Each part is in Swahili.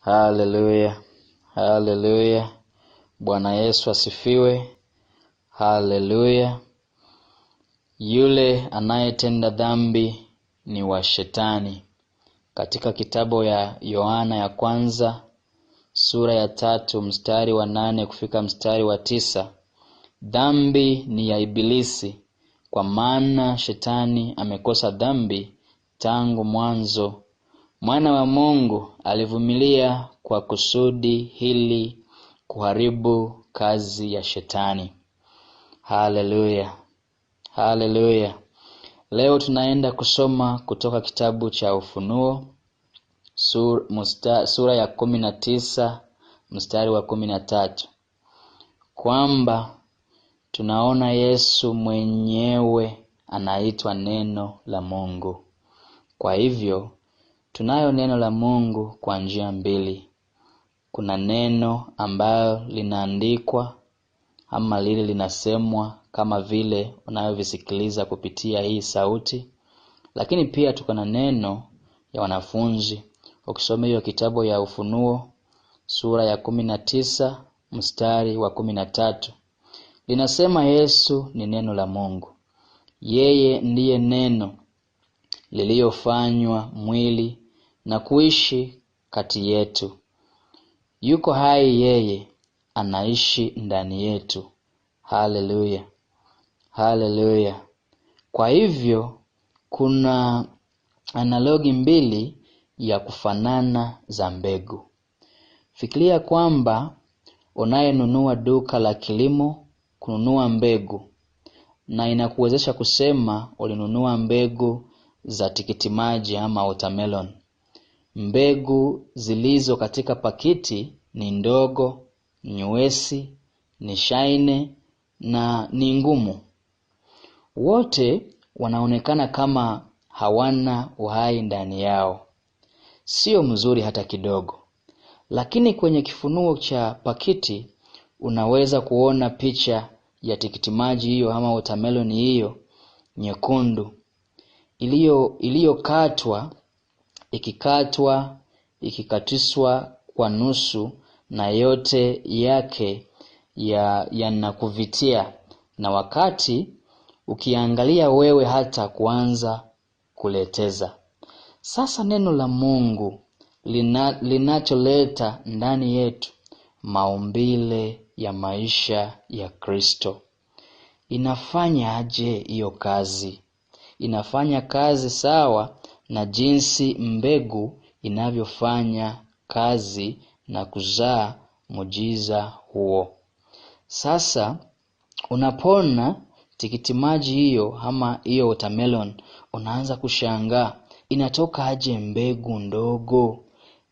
Haleluya, haleluya. Bwana Yesu asifiwe. Haleluya. Yule anayetenda dhambi ni wa Shetani. Katika kitabu ya Yohana ya kwanza sura ya 3 mstari wa 8 kufika mstari wa 9, dhambi ni ya Ibilisi, kwa maana Shetani amekosa dhambi tangu mwanzo. Mwana wa Mungu alivumilia kwa kusudi hili, kuharibu kazi ya Shetani. Haleluya, haleluya. Leo tunaenda kusoma kutoka kitabu cha Ufunuo sura ya 19 mstari wa 13, kwamba tunaona Yesu mwenyewe anaitwa neno la Mungu. Kwa hivyo tunayo neno la Mungu kwa njia mbili. Kuna neno ambalo linaandikwa ama lile linasemwa kama vile unavyosikiliza kupitia hii sauti, lakini pia tuko na neno ya wanafunzi. Ukisoma hiyo kitabu ya Ufunuo sura ya 19 mstari wa 13, linasema Yesu ni neno la Mungu. Yeye ndiye neno liliyofanywa mwili na kuishi kati yetu. Yuko hai, yeye anaishi ndani yetu. Haleluya, haleluya. Kwa hivyo kuna analogi mbili ya kufanana za mbegu. Fikiria kwamba unayenunua duka la kilimo kununua mbegu, na inakuwezesha kusema ulinunua mbegu za tikitimaji ama watermelon. Mbegu zilizo katika pakiti ni ndogo, nyeusi, ni shine na ni ngumu. Wote wanaonekana kama hawana uhai ndani yao, sio mzuri hata kidogo. Lakini kwenye kifunuo cha pakiti unaweza kuona picha ya tikitimaji hiyo ama watermelon hiyo nyekundu iliyokatwa, ikikatwa, ikikatiswa kwa nusu, na yote yake yanakuvutia, na wakati ukiangalia wewe hata kuanza kuleteza. Sasa neno la Mungu linacholeta ndani yetu maumbile ya maisha ya Kristo. Inafanya aje hiyo kazi? Inafanya kazi sawa na jinsi mbegu inavyofanya kazi na kuzaa muujiza huo. Sasa unapona tikitimaji hiyo ama hiyo watermelon, unaanza kushangaa inatoka aje mbegu ndogo?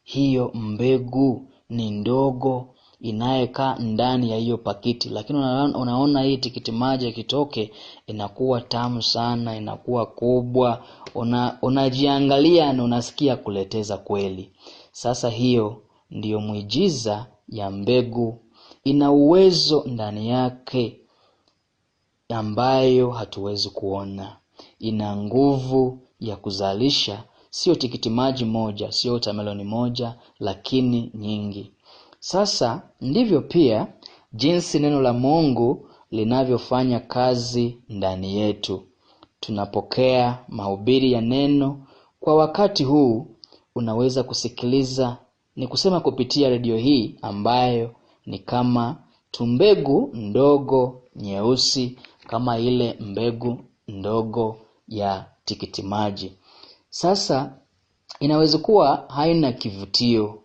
Hiyo mbegu ni ndogo inayekaa ndani ya hiyo pakiti, lakini unaona hii tikitimaji ikitoke inakuwa tamu sana, inakuwa kubwa. Unajiangalia na unasikia kuleteza kweli. Sasa hiyo ndiyo muujiza ya mbegu. Ina uwezo ndani yake ambayo hatuwezi kuona. Ina nguvu ya kuzalisha sio tikitimaji moja, sio watermelon moja, lakini nyingi. Sasa ndivyo pia jinsi neno la Mungu linavyofanya kazi ndani yetu. Tunapokea mahubiri ya neno kwa wakati huu, unaweza kusikiliza, ni kusema kupitia redio hii ambayo ni kama tumbegu ndogo nyeusi, kama ile mbegu ndogo ya tikitimaji. Sasa inaweza kuwa haina kivutio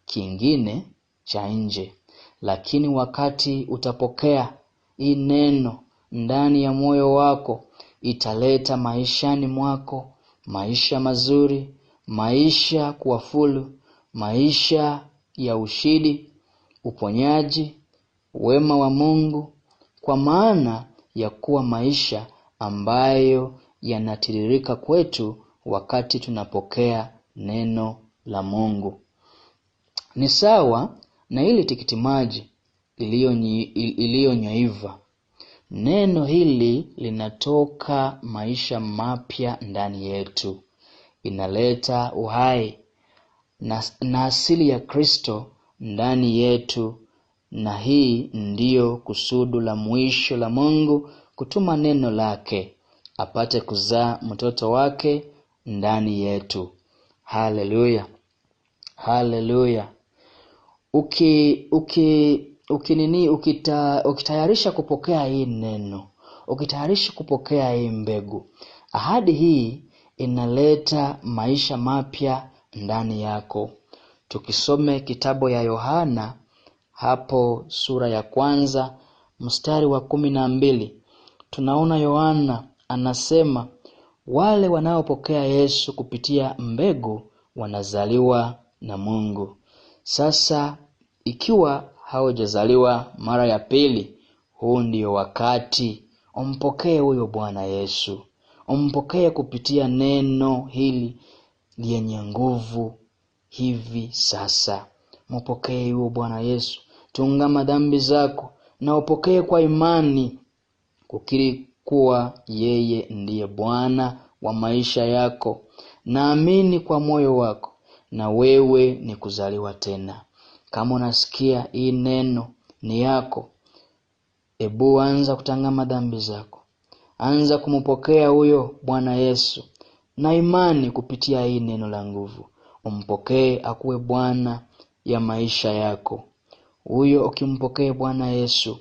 kingine cha nje, lakini wakati utapokea hii neno ndani ya moyo wako, italeta maishani mwako maisha mazuri, maisha kuwafulu, maisha ya ushindi, uponyaji, wema wa Mungu, kwa maana ya kuwa maisha ambayo yanatiririka kwetu wakati tunapokea neno la Mungu. Ni sawa na ile tikitimaji iliyonyoiva. Neno hili linatoka maisha mapya ndani yetu, inaleta uhai. na asili ya Kristo ndani yetu, na hii ndiyo kusudu la mwisho la Mungu kutuma neno lake apate kuzaa mtoto wake ndani yetu. Haleluya, haleluya. Ukitayarisha kupokea hii neno, ukitayarisha kupokea hii mbegu, ahadi hii inaleta maisha mapya ndani yako. Tukisome kitabu ya Yohana hapo sura ya 1 mstari wa 12, tunaona Yohana anasema wale wanaopokea Yesu kupitia mbegu wanazaliwa na Mungu. Sasa ikiwa haujazaliwa mara ya pili, huu ndio wakati umpokee huyo Bwana Yesu. Umpokee kupitia neno hili lenye nguvu hivi sasa. Mpokee huyo Bwana Yesu. Tungama dhambi zako na upokee kwa imani, kukiri kuwa yeye ndiye Bwana wa maisha yako. Naamini kwa moyo wako na wewe ni kuzaliwa tena. Kama unasikia hii neno ni yako, ebu anza kutangama dhambi zako. Anza kumpokea huyo Bwana Yesu na imani kupitia hii neno la nguvu. Umpokee akuwe Bwana ya maisha yako. Huyo ukimpokea Bwana Yesu,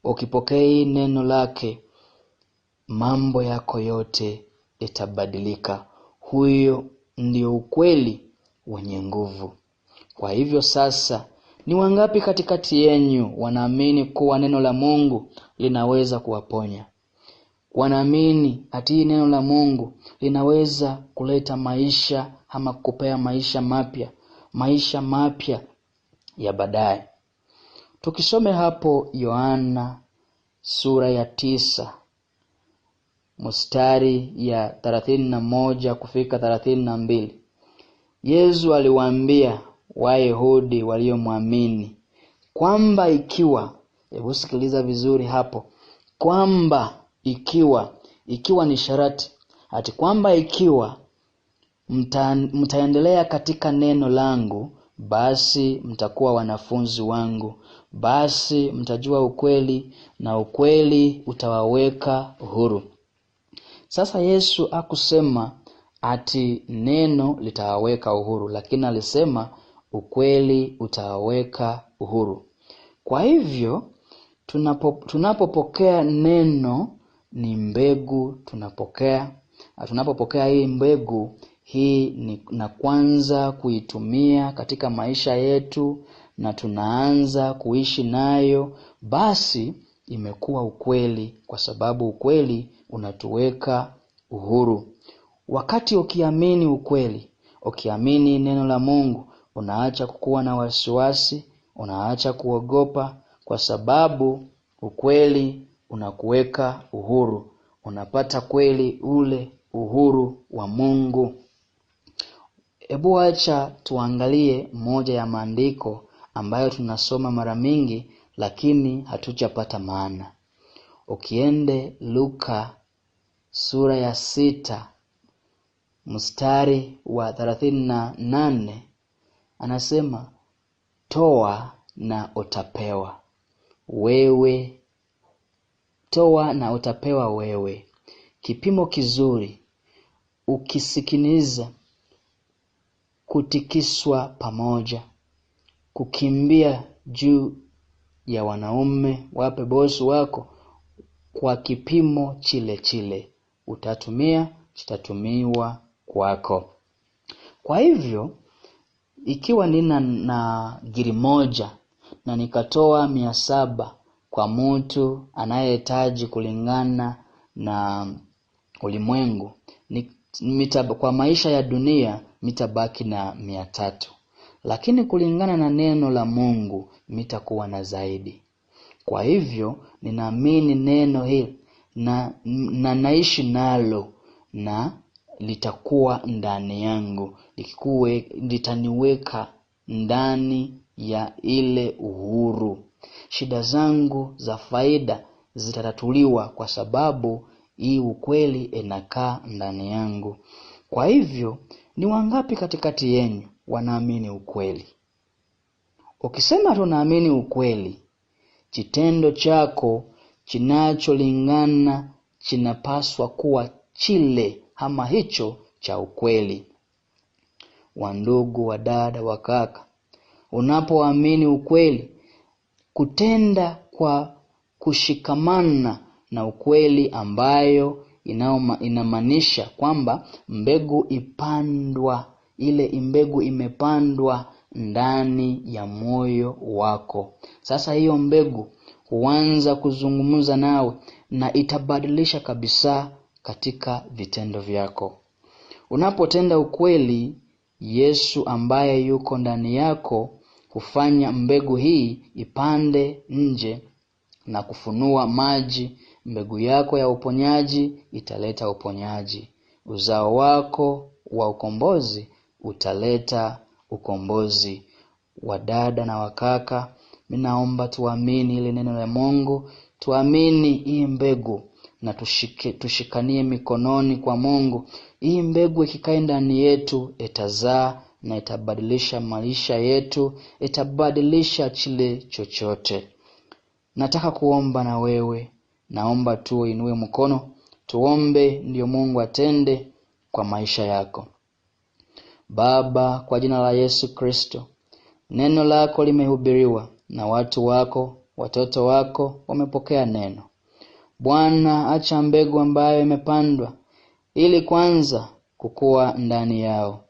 ukipokea hii neno lake, mambo yako yote itabadilika. Huyo ndio ukweli wenye nguvu. Kwa hivyo sasa, ni wangapi katikati yenu wanaamini kuwa neno la Mungu linaweza kuwaponya? Wanaamini ati neno la Mungu linaweza kuleta maisha ama kupea maisha mapya, maisha mapya ya baadaye. Tukisome hapo Yohana sura ya 9 mstari ya 31 kufika 32. Yesu aliwaambia Wayahudi waliomwamini kwamba ikiwa, hebu sikiliza vizuri hapo, kwamba ikiwa ni sharati, ati kwamba ikiwa mtaendelea katika neno langu, basi mtakuwa wanafunzi wangu, basi mtajua ukweli na ukweli utawaweka huru. Sasa Yesu hakusema ati neno litawaweka uhuru, lakini alisema ukweli utawaweka uhuru. Kwa hivyo tunapopokea neno ni mbegu tunapokea. Tunapopokea hii mbegu hii ni na kwanza kuitumia katika maisha yetu na tunaanza kuishi nayo, basi imekuwa ukweli, kwa sababu ukweli unatuweka uhuru. Wakati ukiamini ukweli, ukiamini neno la Mungu, unaacha kukuwa na wasiwasi, unaacha kuogopa, kwa sababu ukweli unakuweka uhuru. Unapata kweli ule uhuru wa Mungu. Ebu acha tuangalie moja ya maandiko ambayo tunasoma mara mingi lakini hatujapata maana. Ukiende Luka sura ya 6 mstari wa 38, anasema toa na utapewa wewe, toa na utapewa wewe, kipimo kizuri ukisikiniza, kutikiswa pamoja, kukimbia juu ya wanaume wape bosi wako kwa kipimo chile chile utatumia, kitatumiwa kwako. Kwa hivyo ikiwa nina na giri moja na nikatoa 700 kwa mtu anayehitaji kulingana na ulimwengu, kwa maisha ya dunia mitabaki na 300, lakini kulingana na neno la Mungu mitakuwa na zaidi. Kwa hivyo ninaamini neno hili na naishi nalo na litakuwa ndani yangu, litaniweka ndani ya ile uhuru. Shida zangu za faida zitatatuliwa kwa sababu hii ukweli inakaa ndani yangu. Kwa hivyo ni wangapi katikati yenu wanaamini ukweli. Ukisema tunaamini ukweli, kitendo chako kinacholingana chinapaswa kuwa chile ama hicho cha ukweli. Wandugu, wadada, wakaka, unapoamini ukweli, kutenda kwa kushikamana na ukweli ambayo inamaanisha kwamba mbegu ipandwa, ile mbegu imepandwa ndani ya moyo wako. Sasa hiyo mbegu huanza kuzungumza nawe na itabadilisha kabisa katika vitendo vyako. Unapotenda ukweli, Yesu ambaye yuko ndani yako hufanya mbegu hii ipande nje na kufunua maji. Mbegu yako ya uponyaji italeta uponyaji. Uzao wako wa ukombozi utaleta ukombozi. Wadada na wakaka, mimi naomba tuamini ile neno la Mungu, tuamini hii mbegu na tushikanie mikononi kwa Mungu. Hii mbegu ikikae ndani yetu itazaa na itabadilisha maisha yetu, itabadilisha chile chochote. Nataka kuomba na wewe, naomba tu uinue mkono, tuombe ndio Mungu atende kwa maisha yako. Baba, kwa jina la Yesu Kristo, neno lako limehubiriwa na watu wako, watoto wako wamepokea neno. Bwana, acha mbegu ambayo imepandwa ili kwanza kukua ndani yao,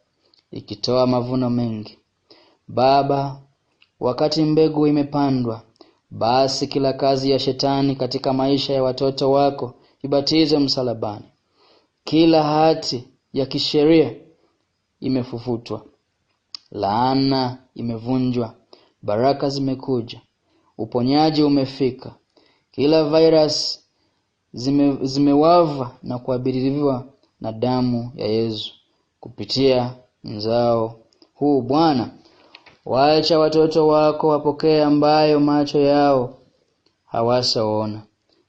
ikitoa mavuno mengi. Baba, wakati mbegu imepandwa, basi kila kazi ya shetani katika maisha ya watoto wako ibatizwe msalabani. Kila hati ya kisheria imefufutwa, laana imevunjwa, baraka zimekuja, uponyaji umefika. Kila virus zimewava na kuabiriwa na damu ya Yesu kupitia mzao huu. Bwana, waacha watoto wako wapokee ambayo macho yao hawasaona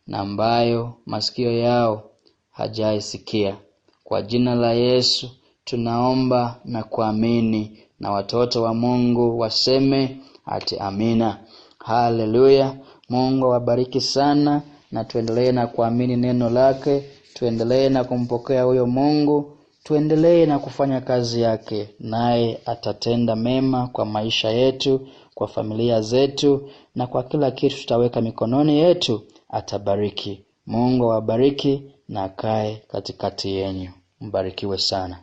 na ambayo masikio yao hajaisikia. Kwa jina la Yesu tunaomba na kuamini, na watoto wa Mungu waseme ati amina. Haleluya. Mungu awabariki sana, na tuendelee na kuamini neno lake, tuendelee na kumpokea huyo Mungu, tuendelee na kufanya kazi yake, naye atatenda mema kwa maisha yetu, kwa familia zetu, na kwa kila kitu tutaweka mikononi yetu atabariki. Mungu awabariki na akae katikati yenu. Mbarikiwe sana.